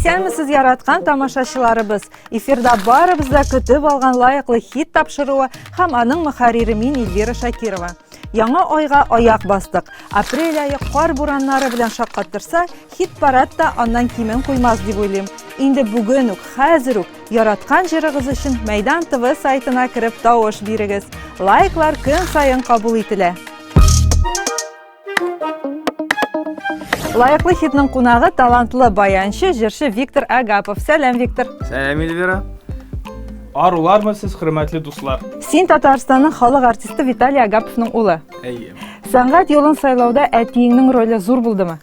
Исәнмесез, яраткан тамашачыларыбыз! Эфирда барыбыз да көтеп алган лаеклы хит тапшыруы һәм аның мөхәррире мин Эльвира Шакирова. Яңа айга аяк бастык. Апрель ае кар бураннары белән шаккаттырса, хит-парад та аннан кимен куймас дип уйлыйм. Инде бүген үк, хәзер үк яраткан җырыгыз өчен Мәйдан ТВ сайтына кереп тавыш бирегез. Лайклар көн саен кабул ителә. Лаеклы хитның кунагы талантлы баянчы, җырчы Виктор Агапов. Сәлам, Виктор. Сәлам, Эльвира. Арулармы сез, хөрмәтле дуслар? Син Татарстанның халык артисты Виталий Агаповның улы. Әйе. Сәнгать юлын сайлауда әтиеңнең роле зур булдымы?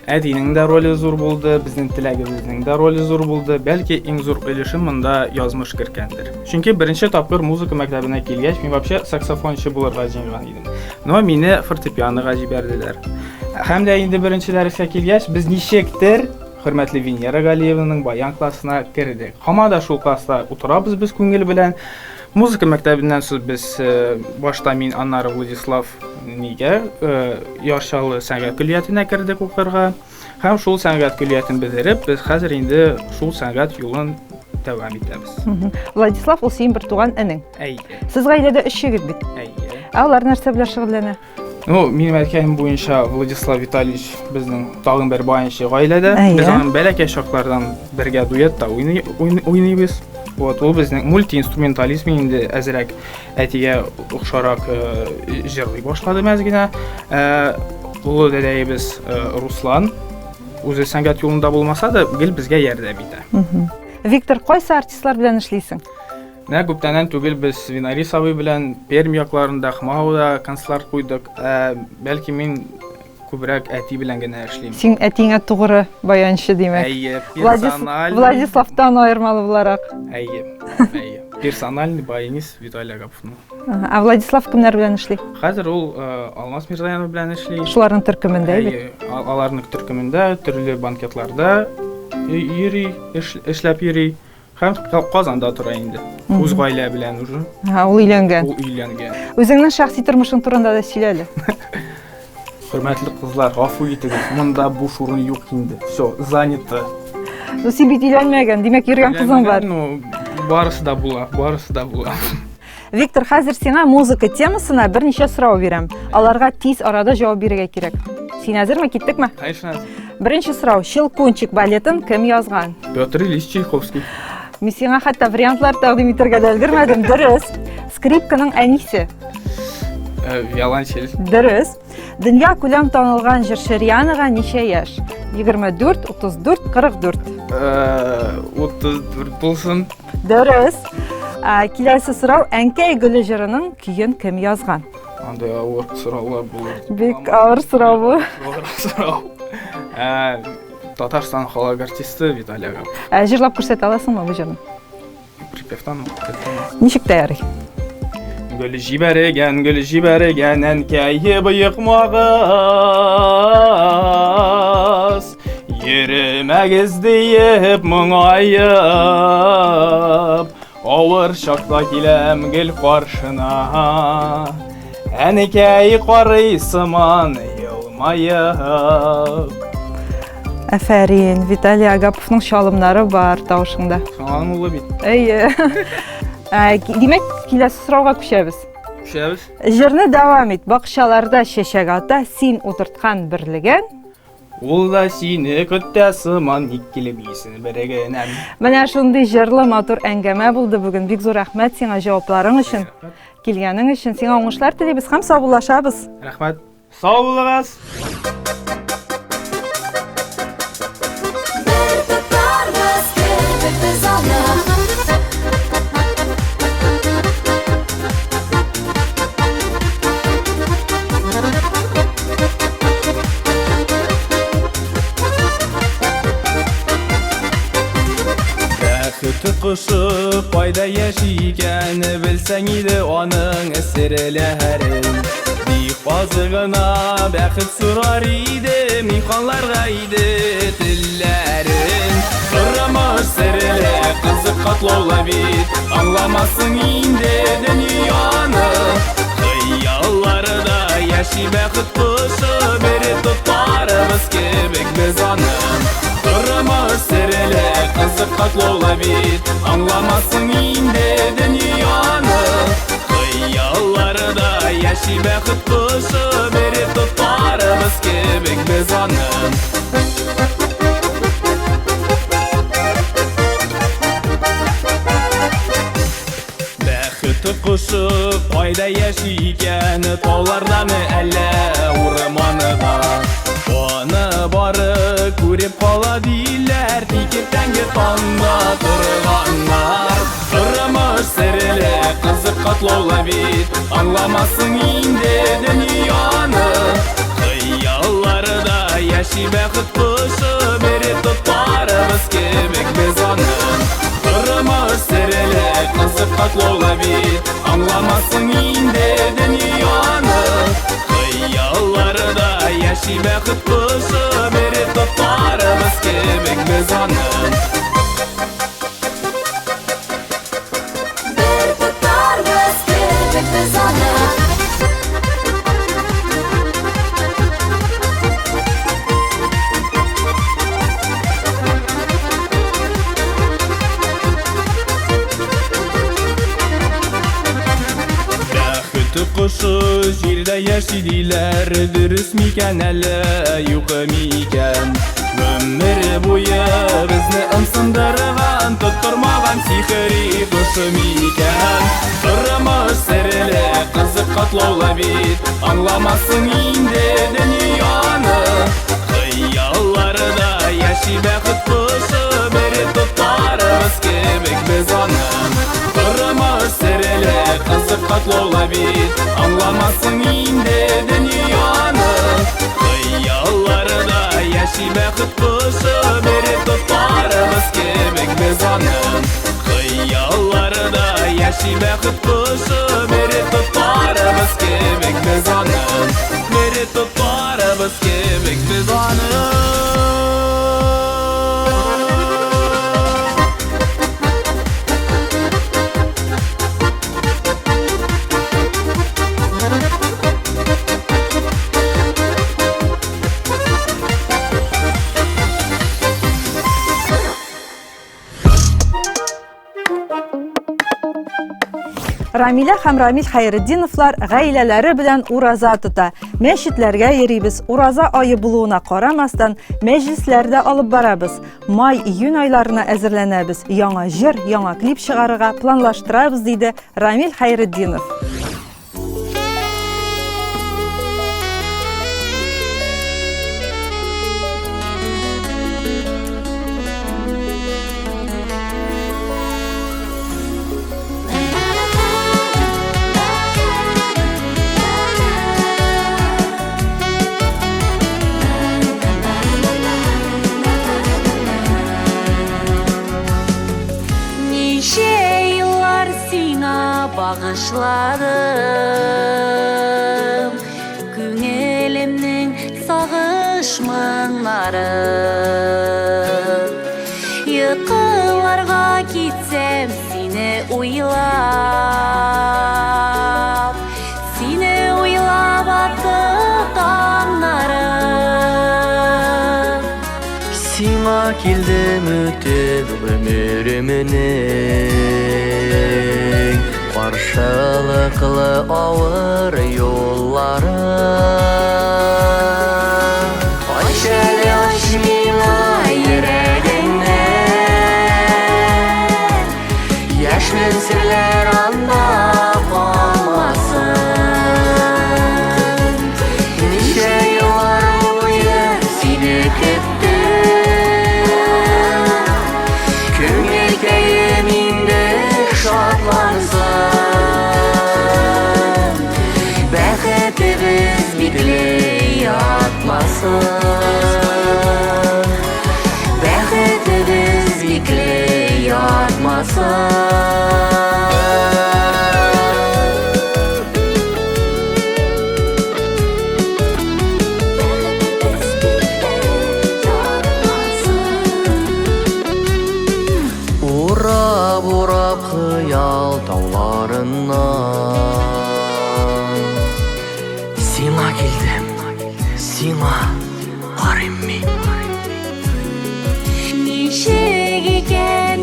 Әтинең дә роле зур булды, безнең теләгебезнең дә роле зур булды. Бәлки иң зур өлешен монда язмыш керткәндер. Чөнки беренче тапкыр музыка мәктәбенә килгәч, мин вообще саксофончы булырга җыенган идем. Но мине фортепианога җибәрделәр. Һәм дә инде беренче дәрескә килгәч, без ничектер хөрмәтле Венера Галиевнаның баян классына кердек. Һаман да шул класста утырабыз без күңел белән. Музыка мәктәбеннән соң без э, башта мин, аннары Владислав нигә э, Яр Чаллы сәнгать көллиятенә кердек укырга. Һәм шул сәнгать көллиятен бетереп, без хәзер инде шул сәнгать юлын дәвам итәбез. Владислав ул синең бертуган энең. Әйе. Сез гаиләдә өч егет бит. Әйе. Ә алар нәрсә белән шөгыльләнә? Ну, минем әткәем буенча Владислав Витальевич безнең тагын бер баянчы гаиләдә. Әйе. Без аның бәләкәй чаклардан бергә дуэтта уйный, уйныйбыз. Вот, ул безнең мультиинструменталист, мин инде әзрәк әтигә охшарак э, җырлый башладым әз генә. Э, олы дәдәебез э, Руслан үзе сәнгать юлында булмаса да, гел безгә ярдәм итә. Виктор, кайсы артистлар белән эшлисең? Менә күптәннән түгел без Винарис абый белән Пермь якларында, Хмауда концертлар куйдык. Ә, бәлки мин күбрәк әти белән генә эшлим. Син әтиеңә тугры баянчы, димәк. Әйе, персональ. Владиславтан аермалы буларак. Әйе, әйе. Персональный баянист Виталий Агаповның. Ә Владислав кемнәр белән эшли? Хәзер ул э, Алмаз Мирзаянов белән эшли. Шуларның төркемендә, әйе. Аларның төркемендә төрле банкетларда йөри, эшләп йөри. Һәм Казанда тора инде. Үз гаилә белән уже. Һа, ул өйләнгән. Ул өйләнгән. Үзеңнең шәхси тормышың турында да сөйлә әле. Хөрмәтле кызлар, гафу итегез, монда буш урын юк инде. Все, занято. Ну, син бит өйләнмәгән, димәк, йөргән кызың бар. Ну, барысы да була, барысы да була. Виктор, хәзер сиңа музыка темасына берничә сорау бирәм. Аларга тиз арада җавап бирергә кирәк. Син әзерме, киттекме? Конечно, әзер. Беренче сорау. Щелкунчик балетын кем язган? Петр Ильич Чайковский. Мин сиңа хәтта вариантлар тәкъдим итәргә дә өлгермәдем. Дөрес. Скрипканың әнисе. Э, виолончель. Дөрес. Дөнья күләм танылган җырчы Рианага ничә яшь? 24, 34, 44. 34 булсын. Дөрес. Киләсе сорау, Әнкәй гөле җырының көен кем язган? Андый авыр сораулар булыр. Бик авыр сорау бу. Авыр сорау. Татарстан халык артисты Виталий Агапов. Ә җырлап күрсәтә аласыңмы бу җырны? Припевтан Ничек тә ярый. Гөл җибәргән, гөл җибәргән әнкәй боекмагыз. Йөрмәгез диеп моңаеп, авыр чакта киләм гел каршына. Әнекәй карый сыман елмаеп. Әфәрин, Виталий Агаповның чалымнары бар тавышыңда. Аның улы бит. Әйе. Ә, димәк, киләсе сорауга күчәбез. Күчәбез. Җырны дәвам ит. Бакчаларда чәчәк ата, син утырткан берлеген. Ул да сине көтә сыман, ник килмисең бер генәм. Менә шундый җырлы матур әңгәмә булды бүген. Бик зур рәхмәт сиңа җавапларың өчен, килгәнең өчен. Сиңа уңышлар телибез һәм саубуллашабыз. Рәхмәт. Сау булыгыз. Бер тотарбыз кебек без аны. Бәхет кошы кайда яши икән, белсәң иде аның серләрен. Бик аз гына бәхет сорар иде, мин ханларга иде телләрен. Тормыш серле, кызык катлаулы бит, аңламассың инде дөньяны. Хыялларда яши бәхет кошы, бер тотарбыз кебек без аны. Тормыш серле, катлаулы бит, аңламассың инде дөньяны. Хыялларда яши бәхет кошы, бер тотарбыз кебек без аны. Бәхет кошы кайда яши икән, таулардамы әллә урманда? Аны бары күреп кала диләр, тик иртәнге таңда торганнар. Тормыш серле, кызык катлаулы бит, аңламассың инде дөньяны. Хыялларда яши бәхет кошы, бер тотарбыз кебек без аны. Тормыш серле, кызык катлаулы бит, аңламассың инде дөньяны. Хыялларда яши бәхет кошы, бер тотарбыз кебек без аны. Бер тотарбыз кебек без аны. Бәхет кошы җирдә яши диләр, дөрес микән әллә юк микән? Гомер буе безне ымсындырган, тоттырмаган сихри кошы микән? Тормыш серле, кызык катлаулы бит, аңламассың инде дөньяны. Хыялларда яши бәхет кошы, бер тотарбыз кебек без аны. Тормыш серле, кызык катлаулы бит, аңламассың инде дөньяны. Хыялларда яши бәхет кошы, бер тотарбыз кебек без аны. Хыялларда яши бәхет кошы, бер тотарбыз кебек без аны. Бер тотарбыз кебек без аны. Рамилә һәм Рамил Хәйретдиновлар гаиләләре белән ураза тота. Мәчетләргә йөрибез. Ураза ае булуына карамастан, мәҗлесләр дә алып барабыз. Май, июнь айларына әзерләнәбез. Яңа җыр, яңа клип чыгарырга планлаштырабыз, диде Рамил Хәйретдинов. Ничә еллар сиңа багышладым, Күңелемнең сагыш моңнарын. Йокыларга китсәм сине уйлап, Сине уйлап атты таңнарым. Сиңа килдем үтеп гомеремнең Каршылыклы авыр юлларын. Ач әле, ач миңа йөрәгеңне, Яшьлек серләр анда калмасын. Ничә еллар буе сине көттем, Күңелкәем инде шатлансын. Бәхетебез бикле ятмасын. Бәхетебез бикле ятмасын. Бәхетебез бикле ятмасын. Урап, урап хыял тауларыннан Сиңа килдем, сиңа карыйм мин. Ничек икән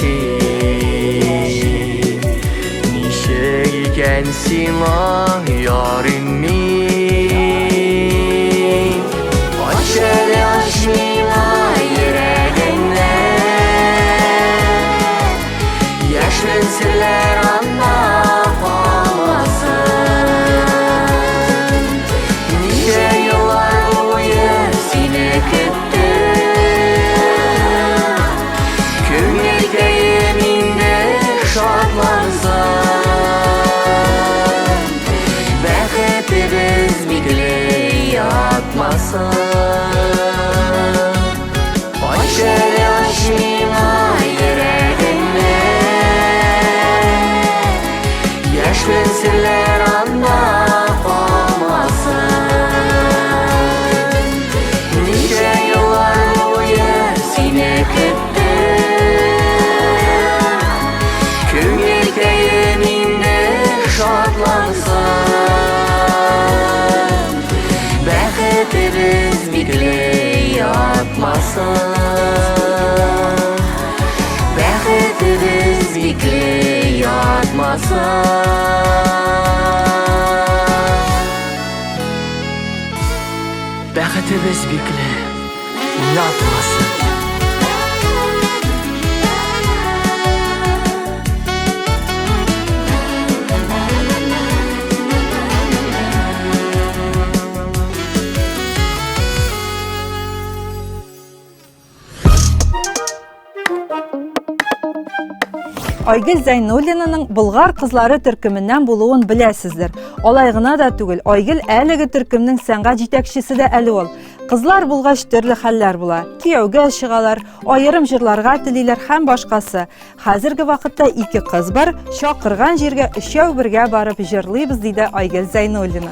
яши. Ничек икән сиңа ярыйм мин? Ач әле, ач миңа йөрәгеңне. Яшерен серләр анда калмасын. Ничә еллар буе сине көттем. Күңелкәем инде шатлансын. Бәхетебез бикле ятмасын. Ач әле, ач миңа йөрәгеңне. Яшерен серләр анда калмасын. Ничә еллар буе сине көттем. Күңелкәем инде шатлансын. Бәхетебез бикле ятмасын. Бәхетебез бикле ятмасын. Бәхетебез бикле ятмасын. Айгөл Зәйнуллинаның Болгар кызлары төркеменнән булуын беләсездер. Алай гына да түгел, Айгөл әлеге төркемнең сәнгать җитәкчесе дә әле ул. Кызлар булгач төрле хәлләр була. Кияүгә чыгалар, аерым җырларга телиләр һәм башкасы. Хәзерге вакытта ике кыз бар, чакырган җиргә өчәү бергә барып җырлыйбыз, диде Айгөл Зәйнуллина.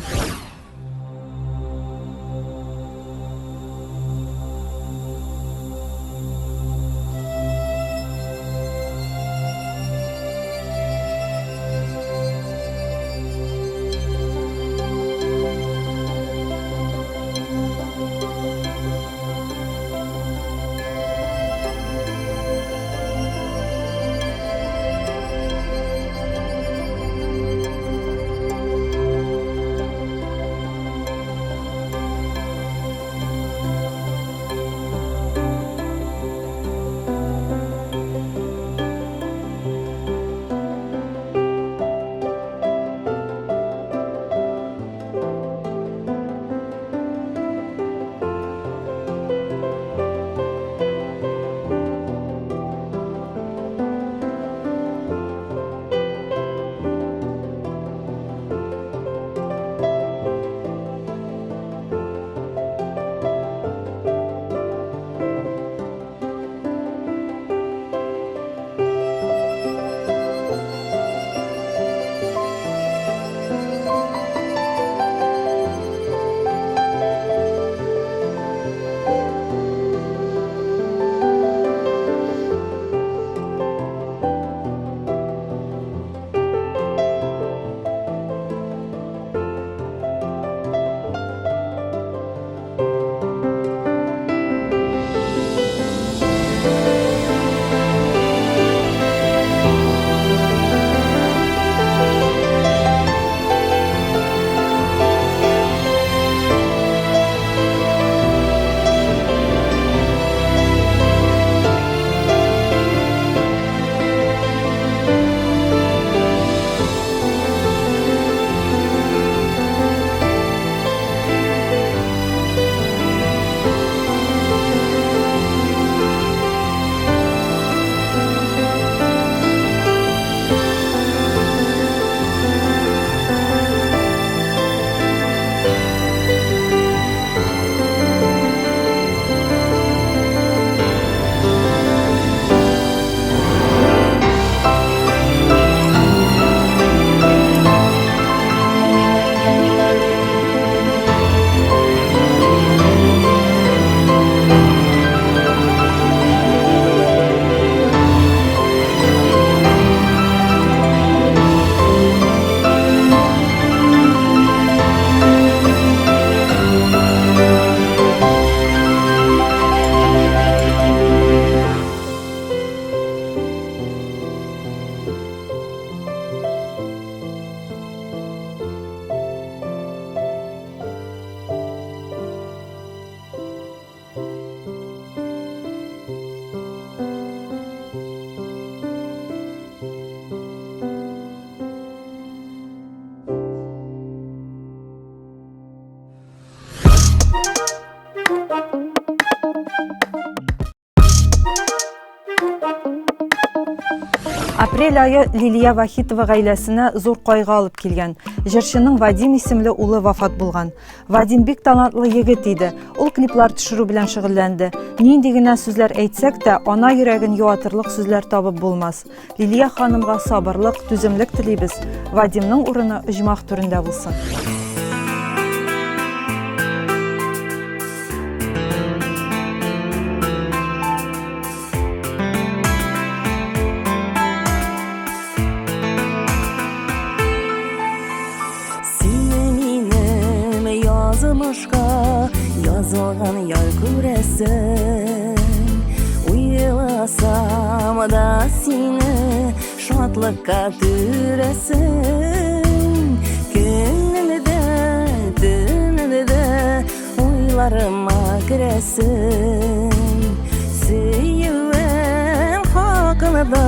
Апрель ае Лилия Вахитова гаиләсенә зур кайгы алып килгән. Җырчының Вадим исемле улы вафат булган. Вадим бик талантлы егет иде. Ул клиплар төшерү белән шөгыльләнде. Нинди генә сүзләр әйтсәк тә, ана йөрәген юатырлык сүзләр табып булмас. Лилия ханымга сабырлык, түземлек телибез. Вадимның урыны оҗмах түрендә булсын. Сине минем язмышка язылган яр күрәсең. Уйласам да сине шатлыкка төрәсең. Көнемдә, төнемдә уйларыма керәсең. Сөюем хакында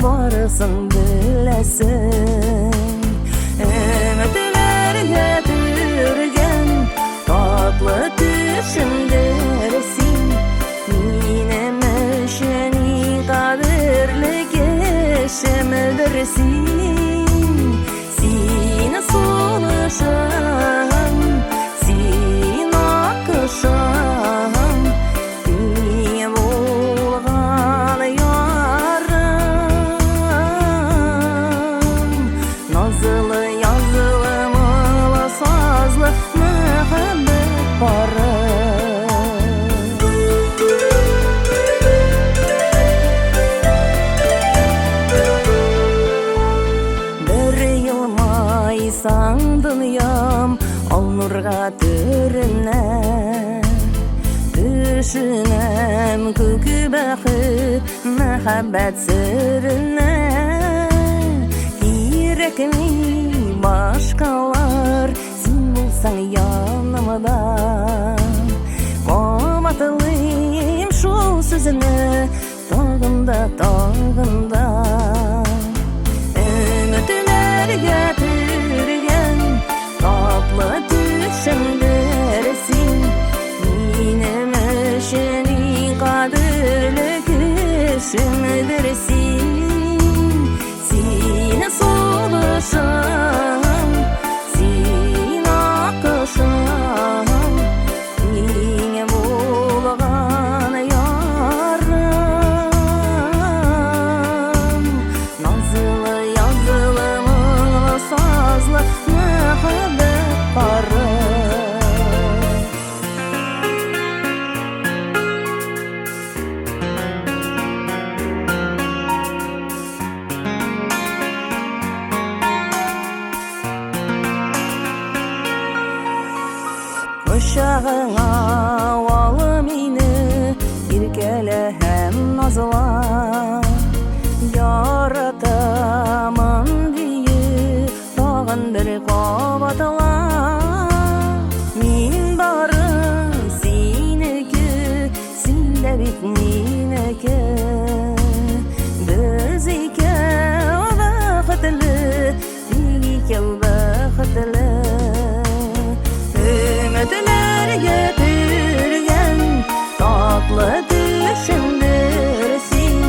барысын беләсең. Өметләргә төргән татлы төшемдер син. Минем өчен иң кадерле кешемдер син. Син сулышым, син акышым, тиң булган ярым. Назлы, язлы, моңлы, сазлы мәхәббәт пары. Бер елмайсаң дөньям ал нурга төренә. Төшенәм күк бәхет мәхәббәт серенә. Кирәкми башкалар, син булсаң янымда. Кабатлыйм шул сүзне тагын да, тагын да. Өметләргә төргән татлы төшемдер син. Минем өчен иң кадерле кешемдер син. Син сулышым, син акышым, тиң булган ярым. Назлы, язлы, моңлы, сазлы мәхәббәт пары. Кочагыңа ал мине, иркәлә һәм назла. Яратамын диеп, тагын бер кабатла. Мин бары синеке, син дә бит минеке. Без икәү бәхетле, тик икәү бәхетле. Өметләргә төргән татлы төшемдер син.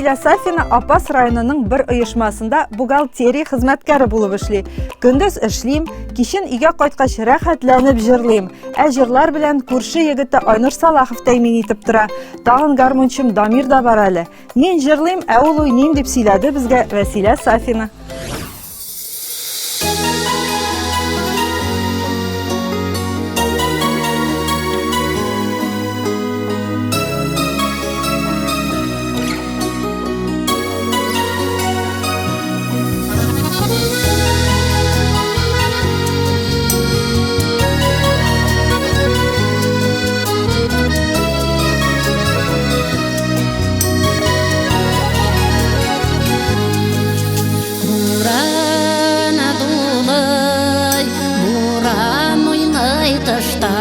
Вәсилә Сафина Апас районының бер оешмасында бухгалтерия хезмәткәре булып эшли. Көндез эшлим, кичен өйгә кайткач рәхәтләнеп җырлыйм. Ә җырлар белән күрше егете Айнур Салахов тәэмин итеп тора. Тагын гармунчым Дамир да бар әле. Мин җырлыйм, ә ул уйныйм дип сөйләде безгә Вәсилә Сафина. Буран дулый, буран уйный тышта,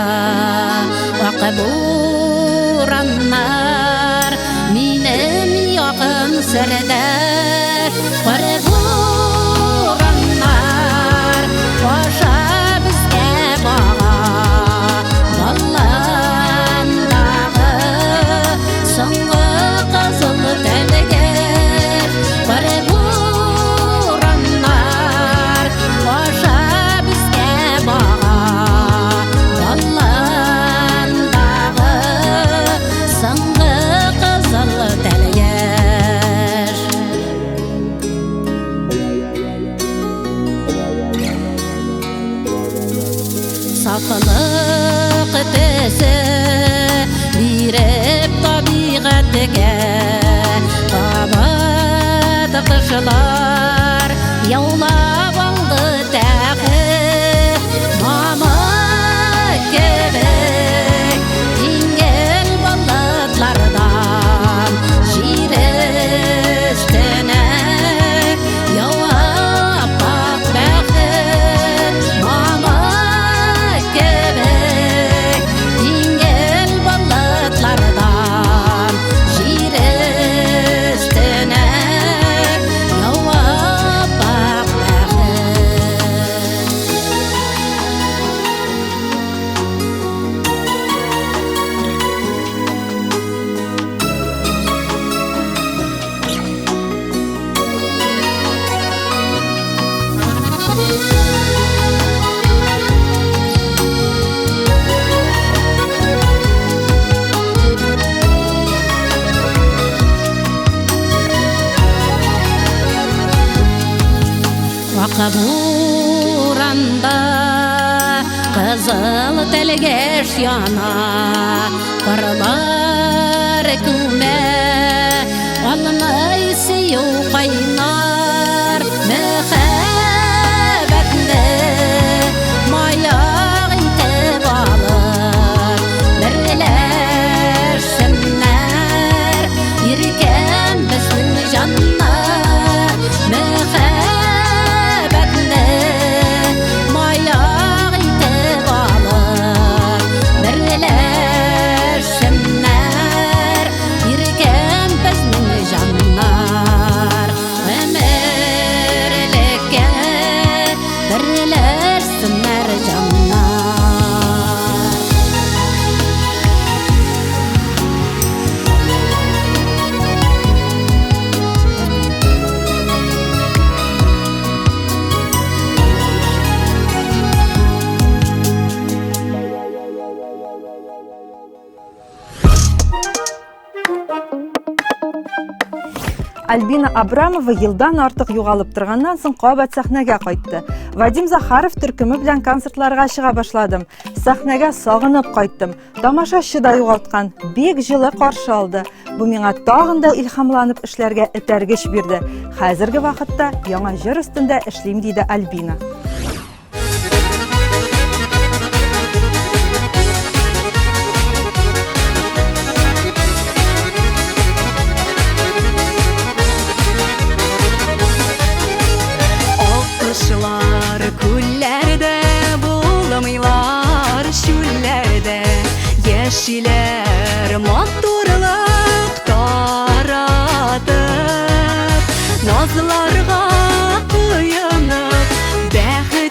Ак бураннар минем якын сердәш. Кар бураннар аша безгә бага, Баландагы соңгы кызыл тәлгәш. Кар бураннар аша безгә бага, Баландагы соңгы кызыл тәлгәш. Сафлык төсе биреп табигатькә, Кабат кышлар яулап алды тәхет. Мамык кебек җиңел болытлардан җир өстенә ява ап-ак бәхет. Мамык кебек җиңел болытлардан җир өстенә ява ап-ак бәхет. Ак буранда кызыл тәлгәш яна, Карлар күмә, алмай сөю кайнар. Мәхәббәтне маяк итеп алып, Берләшсеннәр иркәм безнең җаннар. Мәхәббәтне маяк итеп алып, Берләшсеннәр иркәм безнең җаннар. Гомерлеккә берләшсеннәр җаннар. Альбина Абрамова елдан артык югалып торганнан соң кабат сәхнәгә кайтты. Вадим Захаров төркеме белән концертларга чыга башладым. Сәхнәгә сагынып кайттым. Тамашачы да югалткан, бик җылы каршы алды. Бу миңа тагын да илһамланып эшләргә этәргеч бирде. Хәзерге вакытта яңа җыр өстендә эшлим, диде Альбина. Аккошлар күлләрдә булмыйлар, чүлләрдә яшиләр матурлык таратып, назларга коенып, бәхет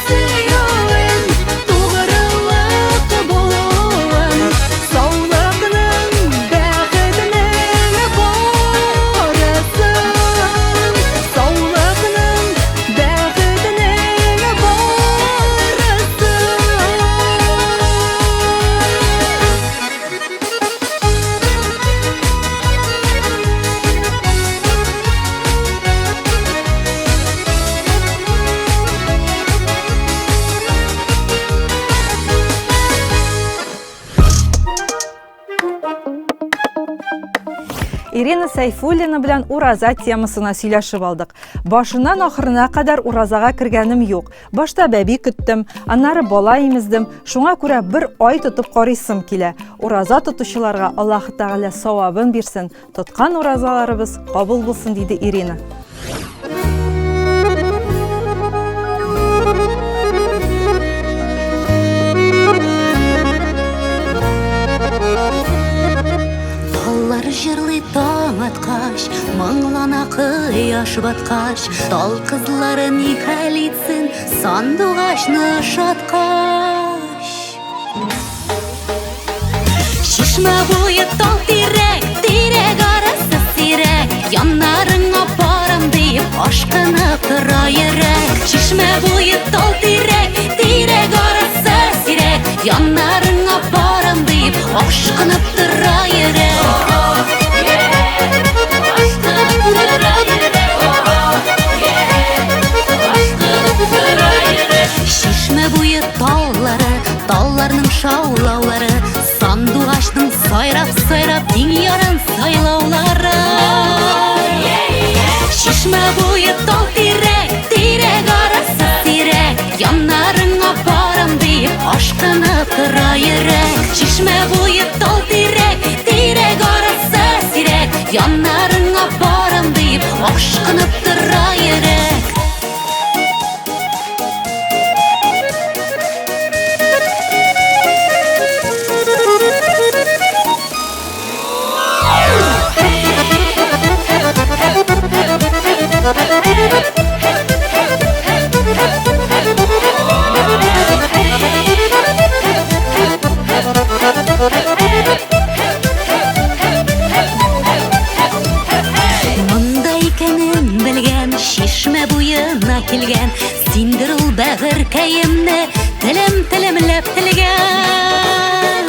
сөюен, тугрылык булуын, саулыкның, бәхетнең барысын, саулыкның, бәхетнең барысын. Ирина Сәйфуллина белән ураза темасына сөйләшеп алдык. Башыннан ахырына кадәр уразага кергәнем юк. Башта бәби көттем, аннары бала имездем. Шуңа күрә бер ай тотып карыйсым килә. Ураза тотучыларга Аллаһы Тәгалә савабын бирсен. Тоткан уразаларыбыз кабул булсын, диде Ирина. Таллар җырлый таң аткач, моңлана кояш баткач, тал кызлары ни хәл итсен, сандугачны ошаткач. Чишмә буе тал тирәк, тирәк арасы сирәк, яннарыңа барам диеп ашкынып тора йөрәк. Чишмә буе тал тирәк, тирәк арасы сирәк, яннарыңа барам диеп ашкынып тора йөрәк. Чишмә буе таллары, талларның шаулаулары, сандугачның сайрап-сайрап тиң ярын сайлаулары. Чишмә буе тал тирәк, тирәк арасы сирәк, яннарыңа барам диеп ашкынып тора йөрәк. Чишмә буе тал тирәк, тирәк арасы сирәк, яннарыңа барам диеп ашкынып тора йөрәк. Монда икәнен белгән, чишмә буена килгән, синдер ул бәгырькәемне телем-телемләп телгән.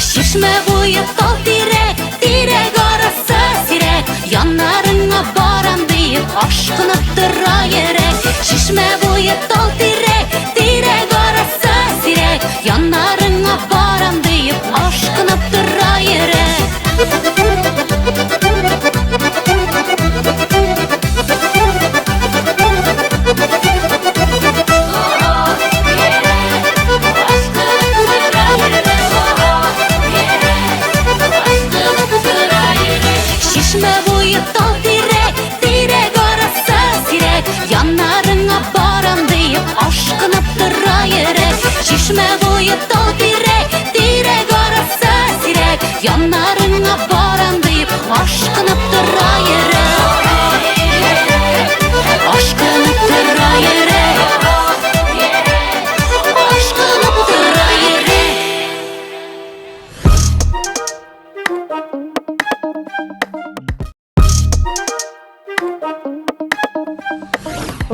Чишмә буе тал тирәк, тирәк арасы сирәк, яннарыңа барам диеп ашкынып тора йөрәк. Чишмә буе тал тирәк, тирәк арасы сирәк, яннарыңа барам диеп ашкынып тора йөрәк. Чишмә буе тал тирәк, тирәк арасы сирәк, яннарыңа барам диеп ашкынып тора йөрәк. Чишмә буе тал тирәк, тирәк арасы сирәк, яннарыңа барам диеп ашкынып тора йөрәк. Ашкынып тора йөрәк. Ашкынып тора йөрәк.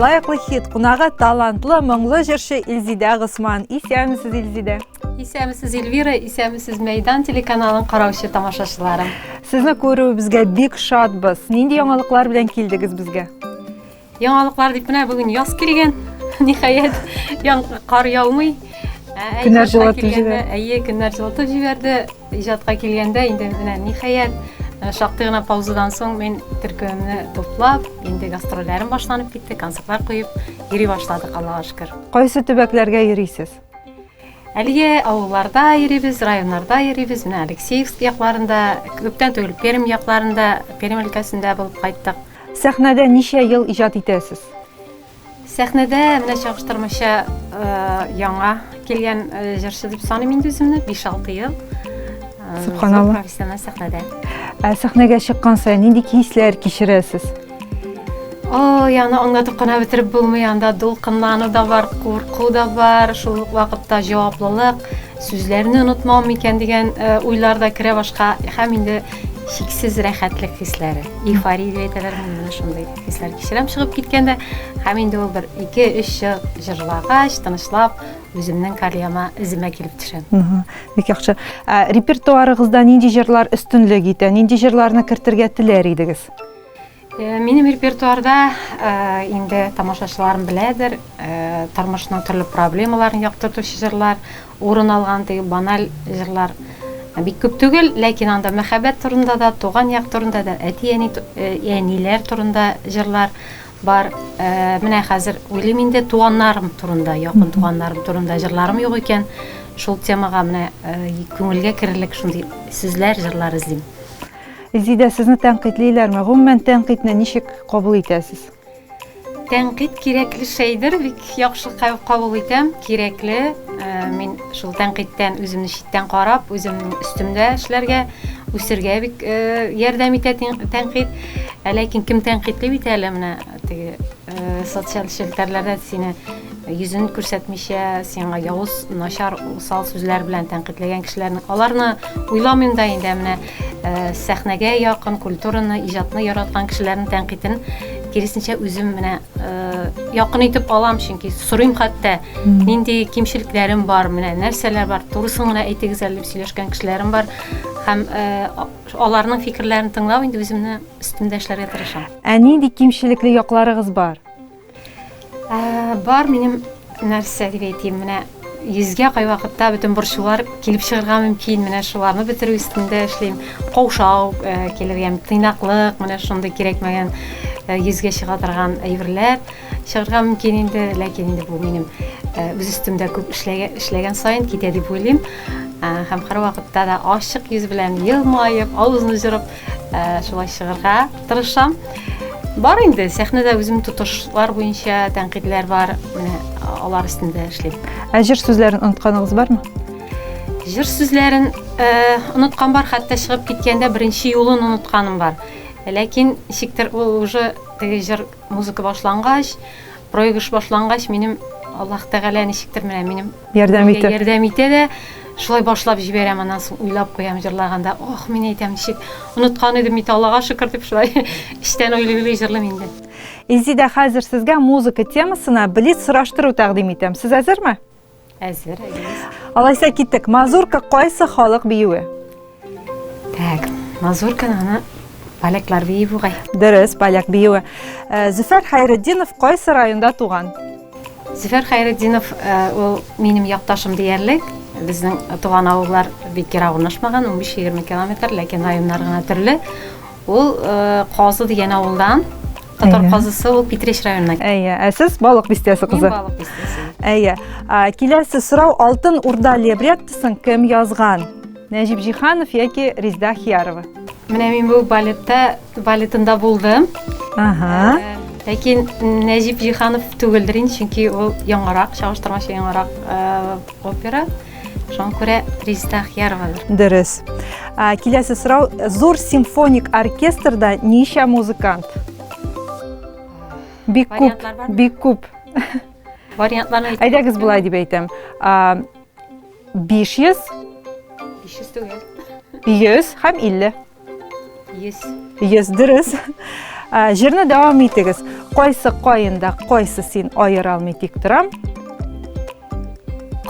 Лаеклы хит кунагы талантлы, моңлы җырчы Илзидә Госман. Исәнмесез, Илзидә. Исәнмесез, Эльвира, исәнмесез Мәйдан телеканалын караучы тамашачыларым. Сезне күрүебезгә бик шатбыз. Нинди яңалыклар белән килдегез безгә? Яңалыклар дип менә бүген яз килгән. Ниһаять, яң кар яумый. Ә, Көннәр иҗатка җылытып килгәндә, җибәрде. Әйе, көннәр җылытып җибәрде. Иҗатка килгәндә инде менә ниһаять шактый гына паузадан соң мин төркемемне туплап, инде гастрольләрем башланып китте, концертлар куеп йөри башладык, Аллага шөкер. Кайсы төбәкләргә йөрисез? Әлегә авылларда йөрибез, районнарда йөрибез. Менә Алексеевск якларында, күптән түгел Пермь якларында, Пермь өлкәсендә булып кайттык. Сәхнәдә ничә ел иҗат итәсез? Сәхнәдә менә чагыштырмача яңа килгән җырчы дип саныйм инде үземне, 5-6 ел. Субханалла. Профессиональ сәхнәдә. Ә сәхнәгә чыккан саен нинди хисләр кичерәсез? Ой, аны аңлатып кына бетереп булмый, анда дулкынлану да бар, курку да бар, шул ук вакытта җаваплылык, сүзләрне онытмау микән дигән э, уйлар да керә башка һәм инде чиксез рәхәтлек хисләре. Эйфория дип әйтәләр, мин менә шундый хисләр кичерәм чыгып киткәндә. Һәм инде ул бер 2-3 җыр җырлагач, тынычлап, үземнең кальяма эземә килеп төшәм. Бик яхшы. Ә, репертуарыгызда нинди җырлар өстенлек итә? Нинди җырларны кертергә теләр идегез? Э, минем репертуарда э, инде тамашачыларым беләдер, э, тормышның төрле проблемаларын яктыртучы җырлар урын алган теге баналь җырлар бик күп түгел, ләкин анда мәхәббәт турында да, туган як турында да, әти-әни әниләр турында җырлар бар. Менә хәзер уйлыйм инде туганнарым турында, якын туганнарым турында җырларым юк икән. Шул темага менә күңелгә керерлек шундый сүзләр, җырлар эзлим. Илзидә, сезне тәнкыйтьлиләрме? Гомумән, тәнкыйтьне ничек кабул итәсез? Тәнкыйть кирәкле шәйдер, бик яхшы кабул итәм, кирәкле. Э, мин шул тәнкыйтьтән үземне читтән карап, үземнең өстемдә эшләргә, үсергә бик э, ярдәм итә тәнкыйть. Ә ләкин кем тәнкыйтьли бит әле менә теге э, социаль челтәрләрдә сине йөзен күрсәтмичә, сиңа явыз, начар, усал сүзләр белән тәнкыйтьләгән кешеләрне, аларны уйламыйм да инде, менә э, сәхнәгә якын, культураны, иҗатны яраткан кешеләрнең тәнкыйтен киресенчә үзем менә э, якын итеп алам, чөнки сорыйм хәтта, нинди кимчелекләрем бар, менә нәрсәләр бар, турысын гына әйтегез әле дип сөйләшкән кешеләрем бар. Һәм э, аларның фикерләрен тыңлап инде үземне өстемдә эшләргә тырышам. Ә нинди кимчелекле якларыгыз бар? Ә, бар минем нәрсә дип әйтим, менә йөзгә кайвакытта бөтен борчулар килеп чыгарга мөмкин, менә шуларны бетерү өстендә эшлим. Каушау э, килергә, тыйнаклык, менә шундый кирәкмәгән э, йөзгә чыга торган әйберләр чыгарга мөмкин инде, ләкин инде бу минем э, үз өстемдә күп эшләгән, эшләгән саен китә дип уйлыйм. Һәм һәрвакытта да ачык йөз белән елмаеп, авызны җырып, Ә, шулай чыгарга тырышам. Бар инде, сәхнәдә үзем тотышлар буенча тәнкыйтьләр бар, менә алар өстендә эшлим. Ә җыр сүзләрен онытканыгыз бармы? Җыр сүзләрен э, оныткан бар, хәтта чыгып киткәндә беренче юлын онытканым бар. Ләкин ничектер ул уже теге җыр музыка башлангач, проигрыш башлангач, минем Аллаһ Тәгалә ничектер менә минем Ярдәм итә. Ярдәм итә дә, шулай башлап җибәрәм, аннан соң уйлап куям җырлаганда. Ох, мин әйтәм, ничек оныткан идем бит, Аллага шөкер дип шулай эчтән уйлый-уйлый җырлыйм инде. Илзидә, хәзер сезгә музыка темасына блиц сораштыру тәкъдим итәм. Сез әзерме? Әзер, әйдәгез. Алайса киттек. Мазурка кайсы халык биюе? Так, мазурканы аны поляклар бии бугай. Дөрес, поляк биюе. Э, Зөфәр Хәйретдинов кайсы районда туган? Зөфәр Хәйретдинов э, ул минем якташым диярлек. Безнең туган авыллар бик ерак урнашмаган, 15-20 километр, ләкин районнар гына төрле. Ул э, Казы дигән авылдан. Татар Казысы ул Питрәч районына. Әйе, ә сез Балык бистәсе кызы. Мин Балык бистәсе. Әйе. Киләсе сорау Алтын Урда либреттосын кем язган? Нәҗип Җиһанов яки Резда Хиярова? Менә мин бу балетта, балетында булдым. Ага. Э, ләкин Нәҗип Җиһанов түгелдер инде, чөнки ул яңарак, чагыштырмача яңарак э, опера. Шуңа күрә Резда Хияровадыр. Дөрес. Киләсе сорау, зур симфоник оркестрда ничә музыкант? Бик күп, бик күп. Вариантларны Әйдәгез болай дип әйтәм. 500 500 түгел. 100 һәм 50. 100. 100 дөрес. Җырны дәвам итегез. Кайсы каенда, кайсы син аера алмый тик торам.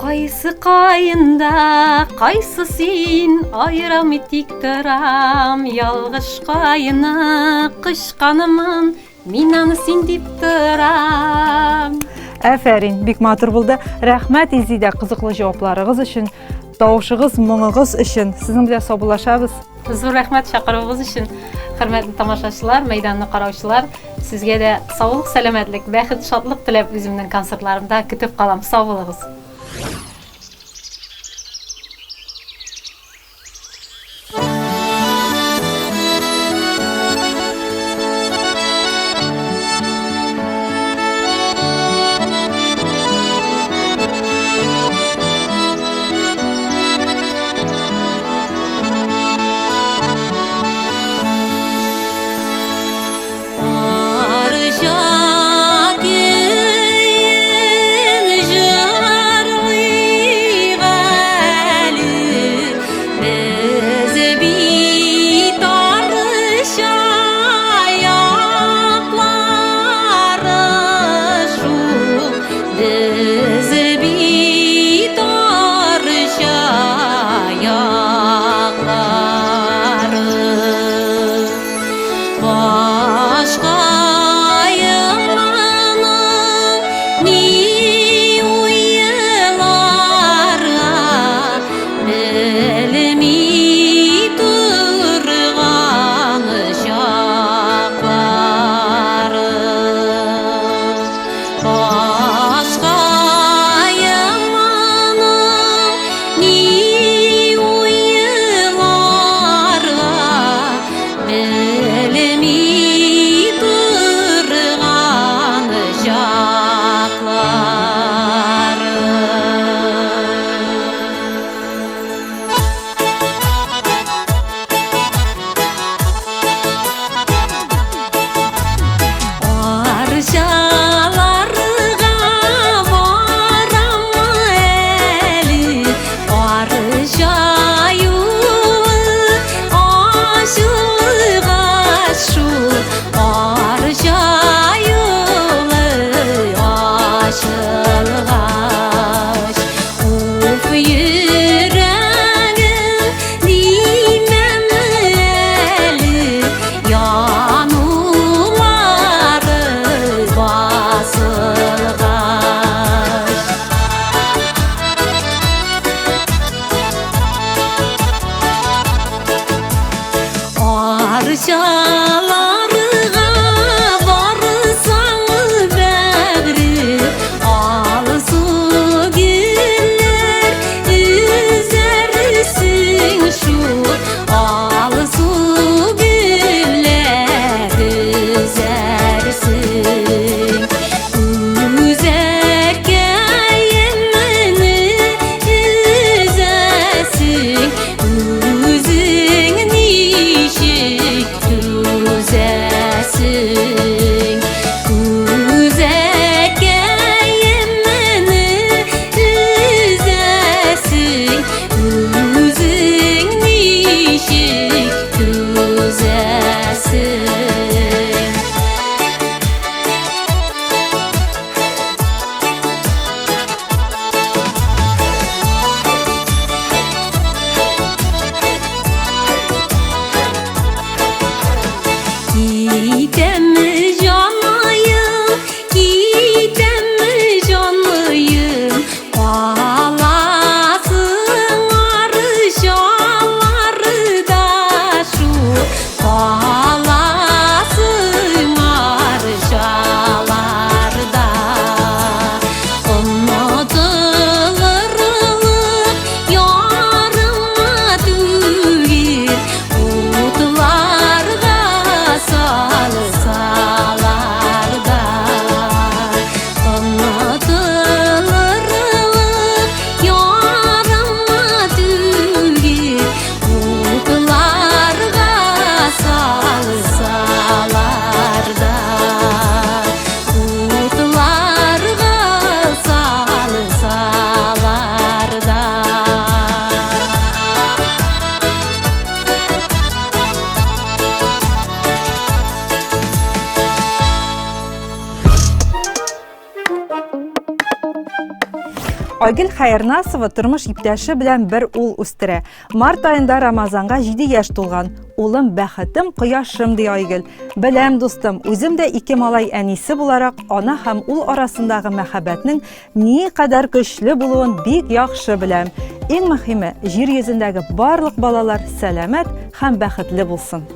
Кайсы каенда, кайсы син аера алмый тик торам. Ялгыш каены кычканымын, Мин аны син дип торам. Әфәрин, бик матур булды. Рәхмәт, Илзидә, кызыклы җавапларыгыз өчен, тавышыгыз, моңыгыз өчен. Сезнең белән саубуллашабыз. Зур рәхмәт чакыруыгыз өчен, хөрмәтле тамашачылар, мәйданны караучылар. Сезгә дә саулык, сәламәтлек, бәхет, шатлык теләп үземнең концертларымда көтеп калам. Сау булыгыз. Айгөл Хәернасова тормыш иптәше белән бер ул үстерә. Март аенда Рамазанга 7 яшь тулган. Улым бәхетем, кояшым, ди Айгөл. Беләм, дустым, үзем дә ике малай әнисе буларак, ана һәм ул арасындагы мәхәббәтнең ни кадәр көчле булуын бик яхшы беләм. Иң мөһиме, җир йөзендәге барлык балалар сәламәт һәм бәхетле булсын.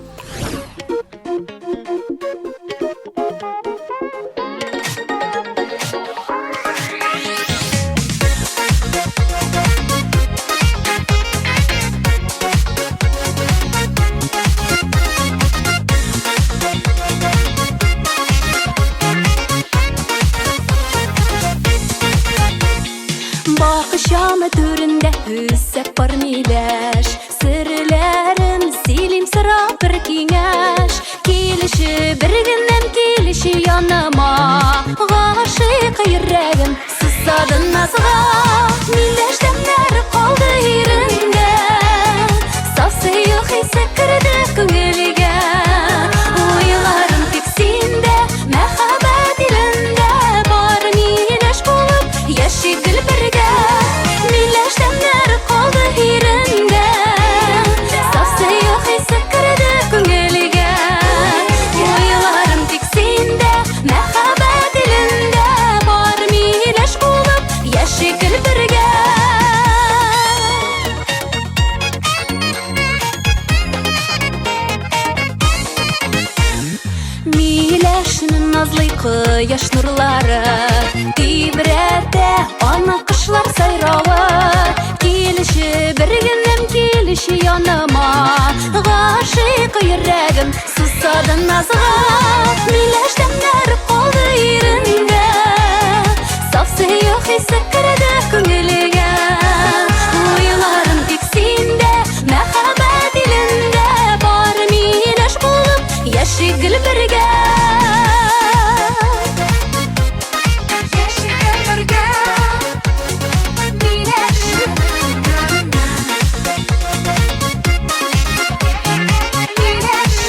Бакчам түрендә үсә пар миләш Серләрем сөйлим сорап бер киңәш Килеше бер генәм килеше яныма Гашыйк йөрәгем сусады назга Миләш тәмнәр калды ирендә Саф сөю хисе керде күңелгә Уйларым тик синдә Мәхәббәт илендә Бар миләш булып яшик гел бергә Миләш тәмнәр калды ирендә Саф сөю хисе керде күңелгә Уйларым тик синдә Мәхәббәт илендә Бар миләш булып яшик гел бергә Миләшне назлый кояш нурлары Тибрәтә аны кошлар сайравы Килеше бер генәм килеше яныма Гашыйк йөрәгем сусады назга Миләш тәмнәр калды ирендә Саф сөю хисе керде күңелгә Уйларым тик синдә Мәхәббәт илендә Бар миләш булып яшик гел бергә Яшик гел бергә Миләш Миләш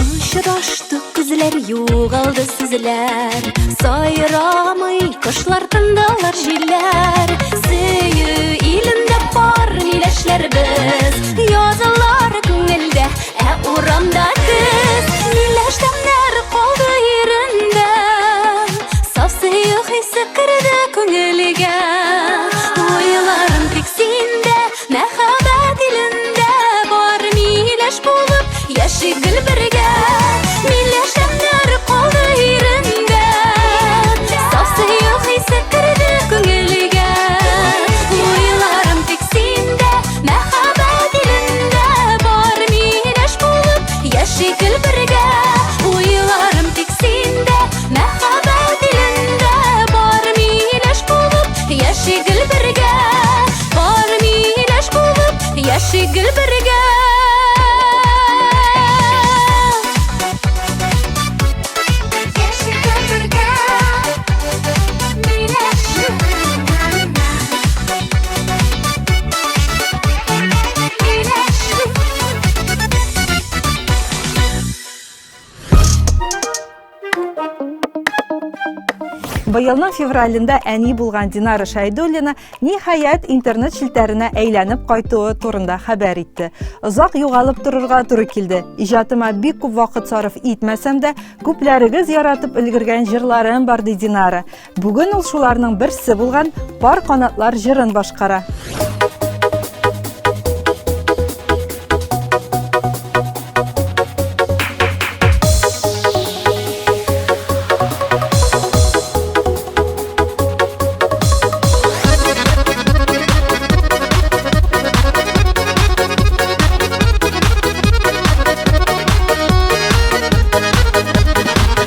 Очраштык күзләр югалды сүзләр Сайрамый кошлар тындылар җилләр Сөю илендә пар миләшләр без Язылар күңелдә, ә урамда көз Миләш тәмнәр калды ирендә Саф сөю хисе керде күңелгә Уйларым тик синдә Мәхәббәт илендә бар миләш булып яшик гел бергә. Миләш тәмнәр калды ирендә. Саф сөю хисе керде күңелгә. Уйларым тик синдә, мәхәббәт илендә бар миләш булып яшик гел бергә. Уйларым тик синдә, мәхәббәт илендә бар миләш булып яшик гел бергә. Бар миләш булып яшик гел бергә. Яшик гел бергә. Миләш. Миләш. Быелның февралендә әни булган Динара Шәйдуллина ниһаять интернет челтәренә әйләнеп кайтуы турында хәбәр итте. Озак югалып торырга туры килде. Иҗатыма бик күп вакыт сарыф итмәсәм дә, күпләрегез яратып өлгергән җырларым бар, ди Динара. Бүген ул шуларның берсе булган Пар канатлар җырын башкара.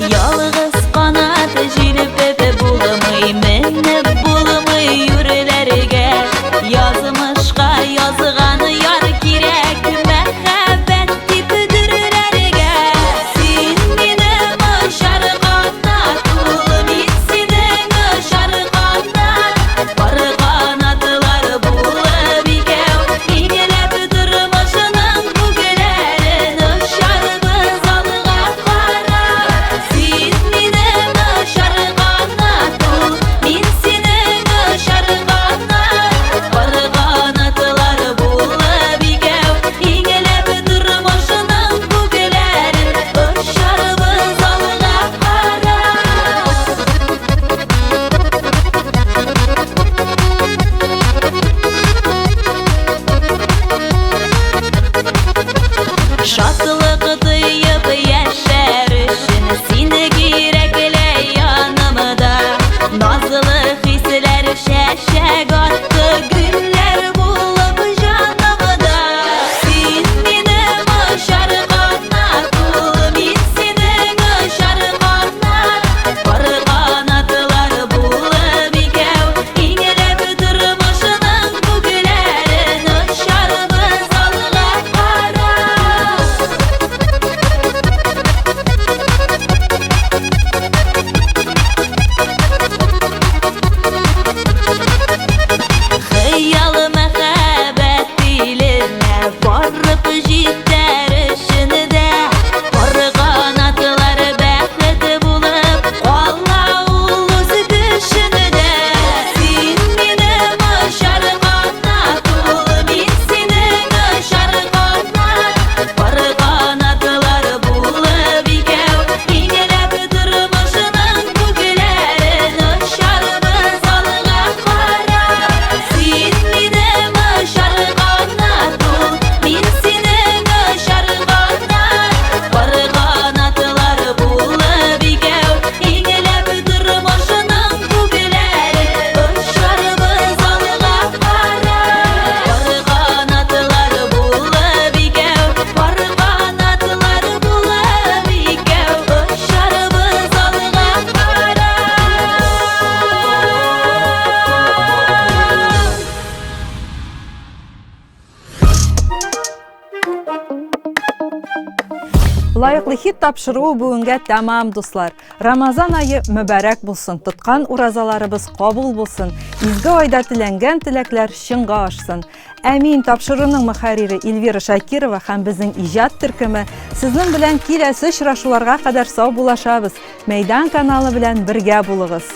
Ялгыз канат җилпеп булмый, менеп булмый юреләргә. Лаеклы хит тапшыруы бүгенгә тәмам, дуслар. Рамазан ае мөбарәк булсын, тоткан уразаларыбыз кабул булсын, изге айда теләнгән теләкләр чынга ашсын. Ә мин тапшыруның мөхәррире Эльвира Шакирова һәм безнең иҗат төркеме сезнең белән киләсе очрашуларга кадәр сау булашабыз. Мәйдан каналы белән бергә булыгыз.